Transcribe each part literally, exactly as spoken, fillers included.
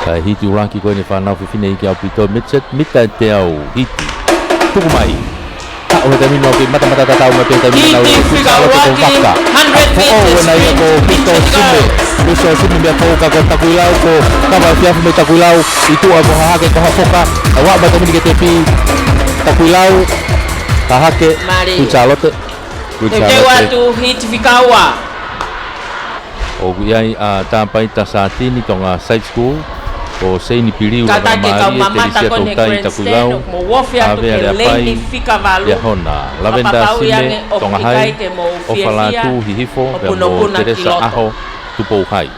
Kae hiti ʻuluaki ko eni fānau fefine iiki ʻaupito, mita, mita ʻe teau, hiti. Tuku mai. Haʻu he taimi ni ʻoku kei matamata tatau mai pē he taimi ni. Hiti fika ʻuluaki, hundred meters sprint, Midget girls. Kuini Sālote. Kuini Sālote mei Takuilau, ko Kava Fiafu mei Takuilau, ʻi tuʻa ko Hahake ko Hafoka, ʻa ua mai taimi ni ki he tepi, Takuilau, Hahake, Kuini Sālote. Kuini Sālote. Teuteu atu, hiti fika ua. ʻOku ʻi ai ʻa Tāpaita Sātini, Tonga Side School, ko Seini Piliu, Lavengamālie, Telisia Toutai, Takuilau, ʻAvea Leapai, Liahona, Lavenda Sime, Tonga High, ʻOfa Lātū, Hihifo, pea mo Teresa ʻAho, Tupou High.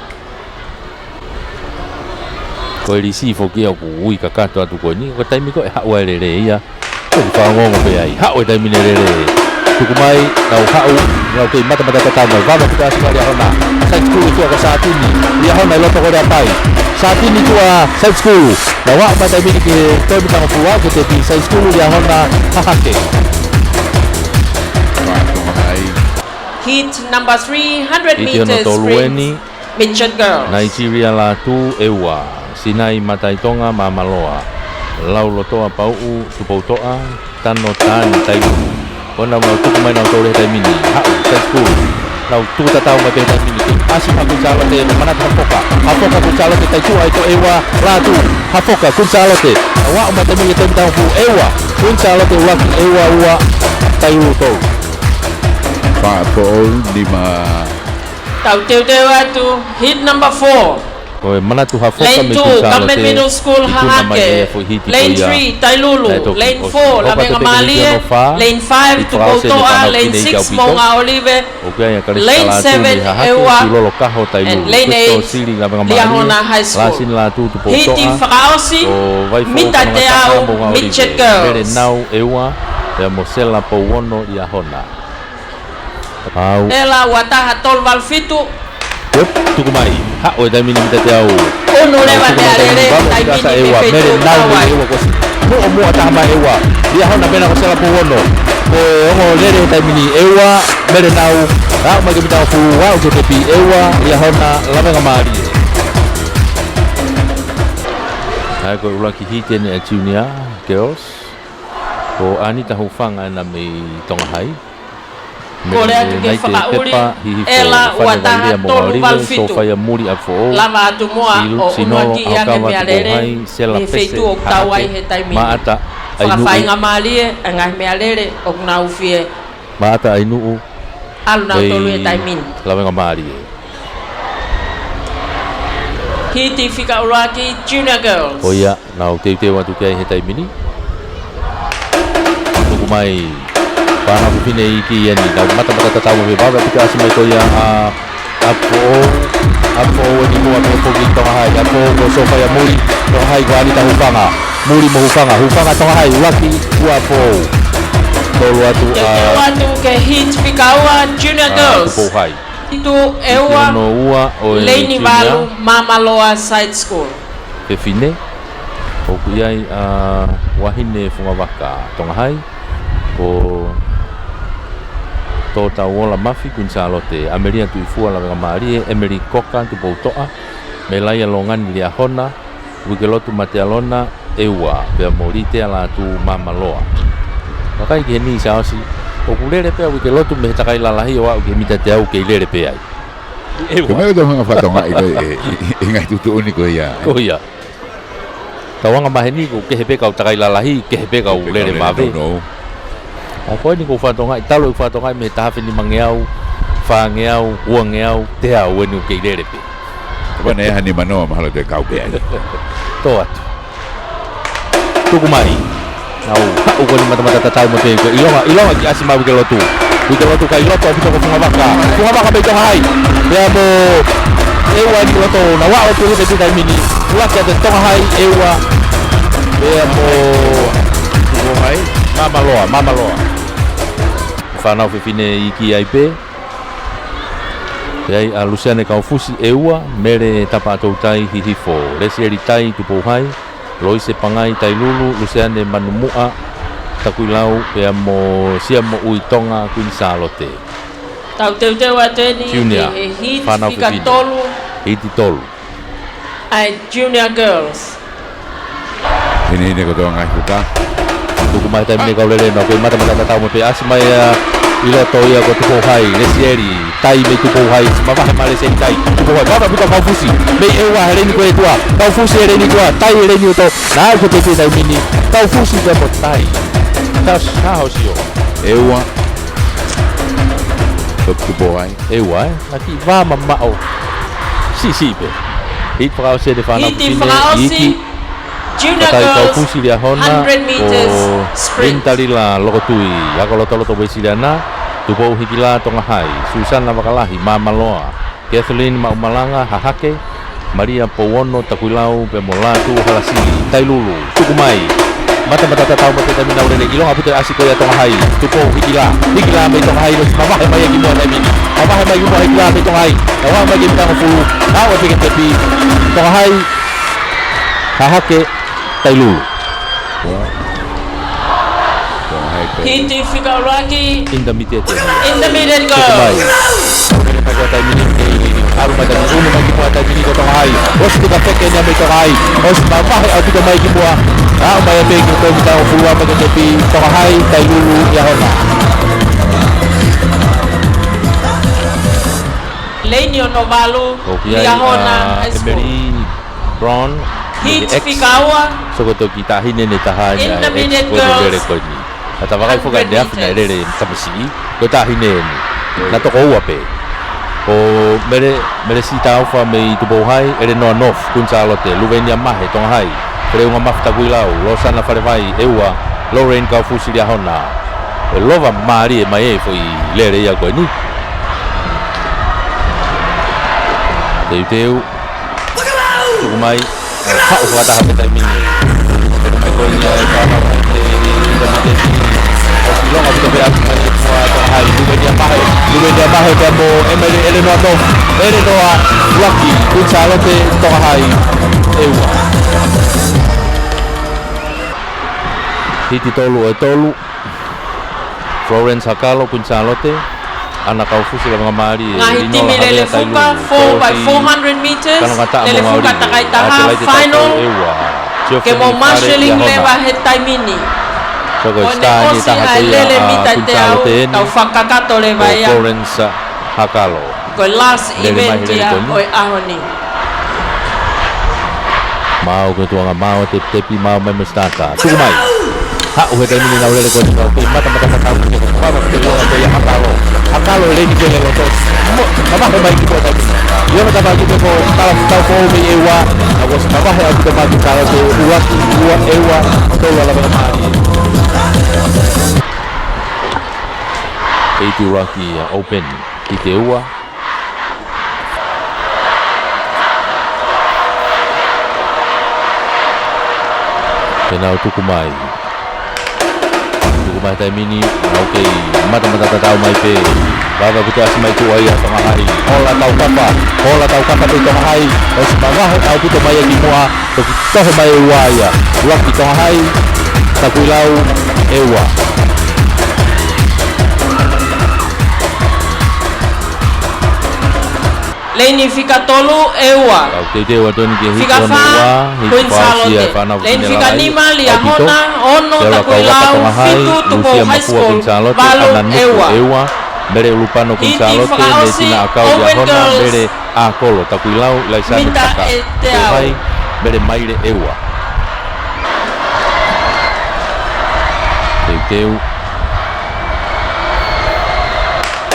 Ko e lisi foki ia ʻoku ui kakato atu ko eni, ko e taimi ko ē ʻe haʻu ai e lele ia. Ko e fakaongoongo pē ai. Haʻu he taimi ni e lele. Tuku mai, nau haʻu, nau kei matamata tatau mai. Vave ʻaupito ʻa Liahona. Side School ʻi tuʻa ko Sātini. Liahona ʻi loto ko Leapai. Sātini tuʻa Side School. Nau haʻu mai taimi ni ki he toe mitangofulu, ki he tepi Side School, Liahona, Hahake. Heat number three, hundred meters sprint. Hiti hono tolu eni. Midget girls. Nigeria Lātū, ʻEua. Sinai Mātaitonga, Māmaloa. Laulotoa Pauʻu, Tupoutoʻa, Tano Taani, Tailulu. Ko ʻenau, nau tuku mai nautolu he taimi ni. Haʻu, Side School. Nau tuku tatau mai pē he taimi ni. Kei ʻasi mai Kuini Sālote, mo Manatu Hafoka. Hafoka, Kuini Sālote, tai tuʻa ai ko ʻEua Lātū. Hafoka, Kuini Sālote. Nau haʻu mai taimi ni ki he toe mitangofulu, ʻEua. Kuini Sālote ʻuluaki, ʻEua ua, Tailulu tolu. Fā foʻou, nima. Tau teuteu atu, heat number four. Ko e Manatu Hafoka mei Kuini Sālote, Government Middle School, Hahake. Lane two, Government Middle School, Hahake. Lane three, Tailulu. Lane four, Lavengamālie. Lane five, Tupoutoʻa. Lane six, Moʻunga ʻŌlive. Lane seven, ʻEua. And Lane eight, Liahona High School. Hiti fakaʻosi, mita ʻe teau, Midget girls. Mele Nau, ʻEua, pea mo Sela Pouono, Liahona. Au. Ela ua taha tolu valu fitu. Yep, tuku mai. Haʻu he taimi ni mita ʻe teau. Unu leva mei he lele, taimi ni ʻEua, Mele Nau, ʻEua ko ʻEua. Muʻomuʻa taha mai ʻEua. Liahona pea mo Sela Pouono. Ko e ongo lele he taimi ni ʻEua, Mele Nau. Haʻu mai ki he mitangofulu, haʻu ki he tepi ʻEua, Liahona, Lavengamālie. ʻA ia ko e ʻuluaki heat eni ʻa e junior girls. Ko Anita Hufanga ena mei Tonga High. Kole atu ke fakaʻuli, Ela ua taha tolu valu fitu. Lava atu muʻa ʻo ʻunuaki ange mei he lele, mei he feituʻu ʻoku tau ai he taimi ni. Fakafaingamālie ʻa e ngaahi mei he lele ʻoku nau fie ʻalu nautolu he taimi ni. Lavengamālie. Hiti fika ʻuluaki, junior girls. ʻO ia, nau teuteu atu ki ai he taimi ni. Tuku mai, fānau fefine iiki eni, nau matamata tatau mai pē, vave ʻaupito ʻasi mai ko ia ʻa Apo, Apo eni muʻa mei he foki Tonga High, Apo ko Sofaia Muli, Tonga High ko Anita Hufanga, Muli mo Hufanga, Hufanga Tonga High, ʻuluaki, ua Apo. Tolu atu ʻa, teuteu atu ki he heat fika ua, junior girls. Tupou High. Hiti ʻEua, Lane valu, Māmaloa Side School. Fefine, ʻoku ʻi ai ʻa Vahine Fungavaka, Tonga High, ko Tōtauola Mafi, Kuini Sālote, ʻAmelia Tuʻifua, Lavengamālie, Emily Koka, Tupoutoʻa, Melaia Longani, Liahona, Uikelotu Matealona, ʻEua, pea mo Litea Lātū, Māmaloa. Vakai ki heni Siaosi, ʻoku lele pē ʻa Uikelotu mei he takai lalahi ʻo aʻu ki he mita ʻe teau kei lele pē ai. ʻEua. Ko e meʻa ʻoku tau hanga fakatokangaʻi ko ē, ʻi, ʻi, ʻi he ngaahi tuʻutuʻuni ko ia. Ko ia. Tau anga maheni ʻoku kehe pē kau takai lalahi, kehe pē kau lele vave. Kehe pē kau lele nounou. ʻA ko eni ʻoku ou fakatokangaʻi, talu ʻeku fakatokangaʻi mei he taha afe nimangeau, fāngeau, uangeau, teau eni ʻoku kei lele pē. Kapau naʻe ʻi ai ha nimanoa mahalo te u kau pē ai. Tō atu. Tuku mai. Nau haʻu ko eni matamata tatau mai pē ko e ʻilonga, ʻilonga ke ʻasi mai Uikelotu. Uikelotu kai loto ʻaupito ko Fungavaka. Fungavaka mei Tonga High. Pea mo ʻEua eni ʻi loto, nau aʻu atu he taimi ni. ʻUluaki ʻa e Tonga High, ʻEua. Pea mo Māmaloa, Māmaloa. Fānau fefine iiki ai pē. ʻI ai ʻa Luseane Kaufusi, ʻEua, Mele Tapaʻatoutai, Hihifo, Lesieli Tai, Tupou High, Loise Pangai, Tailulu, Luseane Manumuʻa, Takuilau, pea mo Siamoʻui Tonga, Kuini Sālote. Tau teuteu atu eni ki he heat fika tolu. Junior, fānau fefine. Heat tolu. ʻa e Junior Girls. Hinehine kotoa ngaahi fuka. Tuku mai taimi ni kau lele nō, ko e matamata tatau mo pē ʻasi mai ʻa ʻi loto ia ko Tupouhai, Lesieli, Tai mei Tupouhai, mavahe mai Lesieli Tai, Tupouhai, vava puta Kaufusi, mei ʻEua he leni ko e tuʻa, Kaufusi he leni tuʻa, Tai he leni ʻoto, naʻa ko te te taimi ni, Kaufusi pea mo Tai. Tas, ha hosio. ʻEua. Ko Tupouhai. ʻEua, ē? Naʻe kiʻi vā mamaʻo. Siʻisiʻi pē. Hiti fakaʻosi ʻe Fānau Hiti Fifine, fakaʻosi, iiki. Junior Katai Girls, Kaufusi Liahona, hundred meters ko sprint. Linda Lila Lokotui, ako lotoloto Uēsiliana, Tupou Hikila Tonga Hai, Susana Vakalahi, Māmaloa, Kathleen Maʻumalanga, Hahake, Malia Pouono, Takuilau, pea mo Lātū Halasili, Tailulu, tuku mai. Matamata tatau mo te taimi nau lele, ʻilonga puta ʻasi ko ia Tonga Hai, Tupou Hikila, Hikila mei Tonga Hai, ʻosi mavahe mai ia ki muʻa taimi ni. Mavahe mai ki muʻa Hikila mei Tonga Hai, ʻa vā mai ki muʻa fulu, ʻa ua peke tepi, Tonga Hai, Hahake, Tailulu. Tonga Hai pē. Hiti fika ʻuluaki. Intermediate. Intermediate goal. Tuku mai. ʻAlu mai taimi ni, ʻalu mai taimi ni, ʻunu mai ki muʻa taimi ni ko Tonga Hai. ʻOsi tuka peke nia mei Tonga Hai. ʻOsi mavahe ʻaupito mai ki muʻa. ʻA mai pē ki muʻa taimi fulu ʻa mai ke tepi Tonga Hai, Tailulu, Liahona. Leni ono valu, ʻOku ʻi ai Liahona ʻa High School. Emily Brown, Hiti X. Fika ua. Soko toki taʻahine ʻe taha ʻi ai X Intermediate ko e girls, lele ko eni. Ka ta vakai foki ʻa hundred Neafi naʻe meters. Lele tamasiʻi, ko e taʻahine eni. Naʻe toko ua pē. Ko Mele, Mele Sitaufa mei Tupouhai, Elenoa North, Kuini Sālote, Luvenia Mahe, Tonga Hai, Feleunga Mafi Takuilau, Losana Falevai, ʻEua, Lorraine Kaufusi Liahona. ʻE lova mālie mai e foʻi lele ia ko eni. Teuteu. Tuku mai. Haʻu fakataha pē taimi ni. Pea mai ko ia e kama e ʻi ka mate. ʻOsi ʻilonga puta pē ʻasi mai ki muʻa Tonga Hai. Luvenia Mahe. Luvenia Mahe pea mo Emily Elenoa North. Elenoa Lucky. Kuini Sālote Tonga Hai. ʻEua. Hiti tolu ʻo e tolu. Florence Hakalo, Kuini Sālote, ʻAna Kaufusi, Lavengamālie, Ngaahi Linola timi Havea, lele fuka, Tailulu, four by four hundred meters, Kanongataʻa lele mo fuka Ngauli, takai taha, Adelaide final. Taukau, ʻEua, Geoffrey Ke mo Fale, marshalling Liahona. Leva he taimi ni. Soko Ko e ne star ni ʻosi taha ʻa e ko ia lele ʻa mita Kuini teau, Sālote eni, tau fakakakato leva ko ia. Florence Hakalo. Ko e last event ia ʻo e ʻaho ni. Mau ke tuanga mau te tepi mau mai mo Staka. Tuku mai. Haʻu he taimi ni nau lele ko e tau pē matamata tatau ke ko kama ke tuanga ko ia Hakalo. Hakalo leni ke lele to. Mo, kama he mai ki ko taimi. Ia na kama ki ko kala tau ko mei ʻEua. Na was kama he aku te maki kala te uaki ua ʻEua. Tolu ala maka mai. Eiti uaki ia open. Ki te ua. Ke nau tuku mai. Tuku mai taimi ni, nau kei matamata tatau mai pē. Vava puta ʻasi mai tuʻa ia Tonga Hai. Hola Taukapa, hola Taukapa pē Tonga Hai. ʻOsi mavahe ʻaupito mai ia ki muʻa. Toki toho mai ʻEua ia. Uaki Tonga Hai, Takuilau, ʻEua. Leini fika tolu, ʻEua. Kau teuteu atu eni ki he hiki hono ua, hiki fā, Kuini Sālote. Leini fika nima, Liahona, ono, Takuilau, fitu, Tupou High School, valu, ʻEua. Mele Ulupano, Kuini Sālote, Netina ʻAkau, Liahona, Mele ʻAkolo, Takuilau, ʻIlaisane Saka, Tupou High, Mele Maile, ʻEua. Teuteu.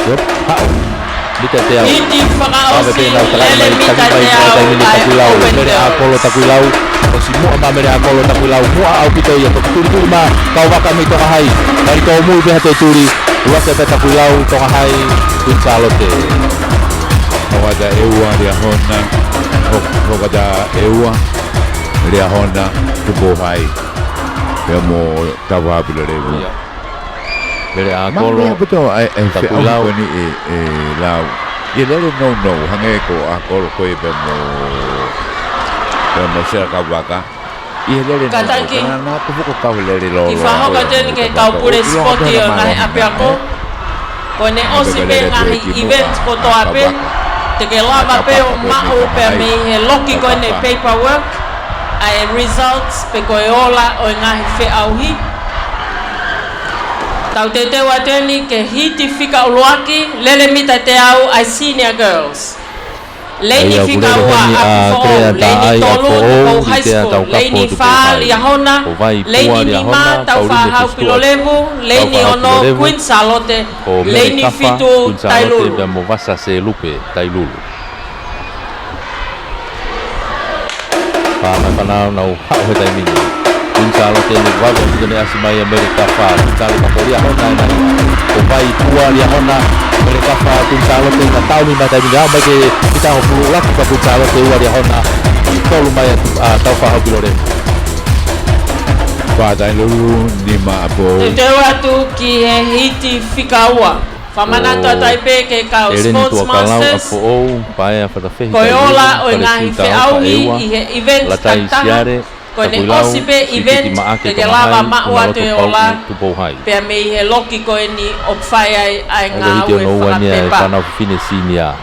Yep, haʻu. Mita teau. Hiti fakaʻosi, lele mita teau, Takuilau, Mele ʻAkolo, Takuilau. ʻOsi muʻa mai Mele ʻAkolo, Takuilau. Muʻa ʻaupito ia, toki tulituli mai, kau vaka mei Tonga Hai. Mali tōmui pē ha toe tuli. Uaki pē Takuilau, Tonga Hai, Kuini Sālote. Hokata ʻEua, Liahona. Hok-, hokata ʻEua, Liahona, Tupou Hai. Pea mo Tauhaʻa Pulelevu. Ia. Mele ʻAkolo, Takuilau. Ko eni ʻe, ʻe lau. ʻI he lele nounou, hangē ko ʻAkolo ko e pea mo, pea mo Sela Kauvaka. ʻI he lele nounou. Kātaki. Ka naʻa, naʻa tupu ko kau lele lolo. Ki fahoko teni ke kau pule sipoti ʻo e ngaahi ʻapiako. Ko ʻene ʻosi pē ngaahi event kotoa pē. Te ke lava pē ʻo maʻu pē mei he loki ko eni paperwork ʻa e results pe ko e ola ʻo e ngaahi feʻauhi. Tau teuteu atu eni ki he hiti fika ʻuluaki, lele mita teau ʻa e senior girls. Leini fika ua ʻa Kufoʻou, leini tolu Tupou High School, leini fā Liahona, leini nima Taufā Hau Pilolevu, leini ono Queen Sālote, leini fitu Tailulu. Mo Vasa Selupe Tailulu. Pā mai fānau nau haʻu he taimi ni. Queen Sālote ne vave ʻo ne ʻasi mai ʻa Mele Kafa. Tali mako Liahona ena. Ko vai tua Liahona. Mele Kafa Queen Sālote na taumi mai taimi ni. Aʻu mai ke kita o pulu laki pa Queen Sālote ua Liahona. Tolu mai ʻa Taufā Hau Pilolevu. Fā Tailulu, nima ʻApifoʻou. Teuteu atu ki he hiti fika ua. Fakamanatu atu ai pē ke kau Sports Masters. Ko e ola ʻo e ngaahi feʻauhi ʻi he event takitaha. Ko ʻene ʻosi pē event te ke lava maʻu atu e ola pea mei he loki ko eni ʻoku fai ai ʻa e ngāue fakapepa. Fānau fefine senior.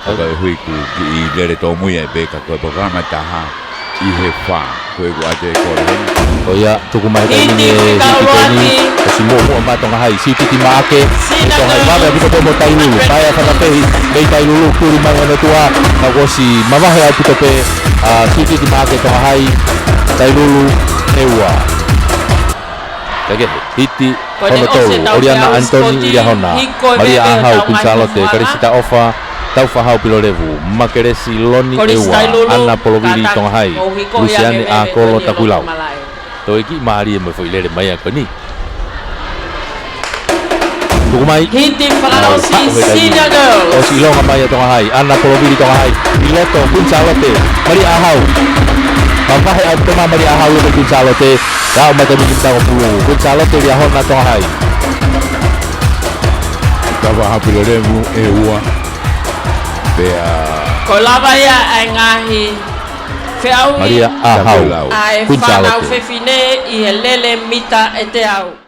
Ka ko e hui kuo kiʻi lele tōmui ai pē ka ko e polokalama ʻe taha ʻi he fā. Ko e kuo ʻoatu e kole heni. ʻO ia, tuku mai he taimi ni e hiti ko eni, ʻosi muʻomuʻa mai Tonga Hai, siutiti maʻake, ʻe Tonga Hai, vave ʻaupito pē mo Tailulu, paea fakapehi, mei Tailulu, kuli mai hono tua, ka kuo ʻosi mavahe ʻaupito pē, ʻa, siutiti maʻake Tonga Hai, Tailulu, ʻe ua. Ka ke hiti, hono tolu, Oliana Anthony Liahona, Malia ʻAhau Queen Sālote, Kalisi Taʻofa, Taufā Hau Pilolevu, Makelesi Loni ʻe ua, Ana Polovili Tonga Hai, Lusiane ʻAkolo Takuilau. Toe kiʻi mālie mo e foʻi lele mai ʻa ko eni. Tuku mai. Hiti fakaʻosi senior girls. ʻOsi ʻilonga mai ʻa Tonga Hai, Ana Polovili Tonga Hai, ʻi loto Queen Sālote, Malia ʻAhau. Mavahe ʻaupito mai Malia ʻAhau ʻi loto Queen Sālote. Ka ʻomai taimi ki tango pulu. Queen Sālote Liahona Tonga Hai. Taufā Hau Pilolevu ʻe ua. Pea. Ko e lava ia ʻa e ngaahi feʻauhi. Malia ʻAhau. ʻA e fānau fefine ʻi he lele mita ʻe teau.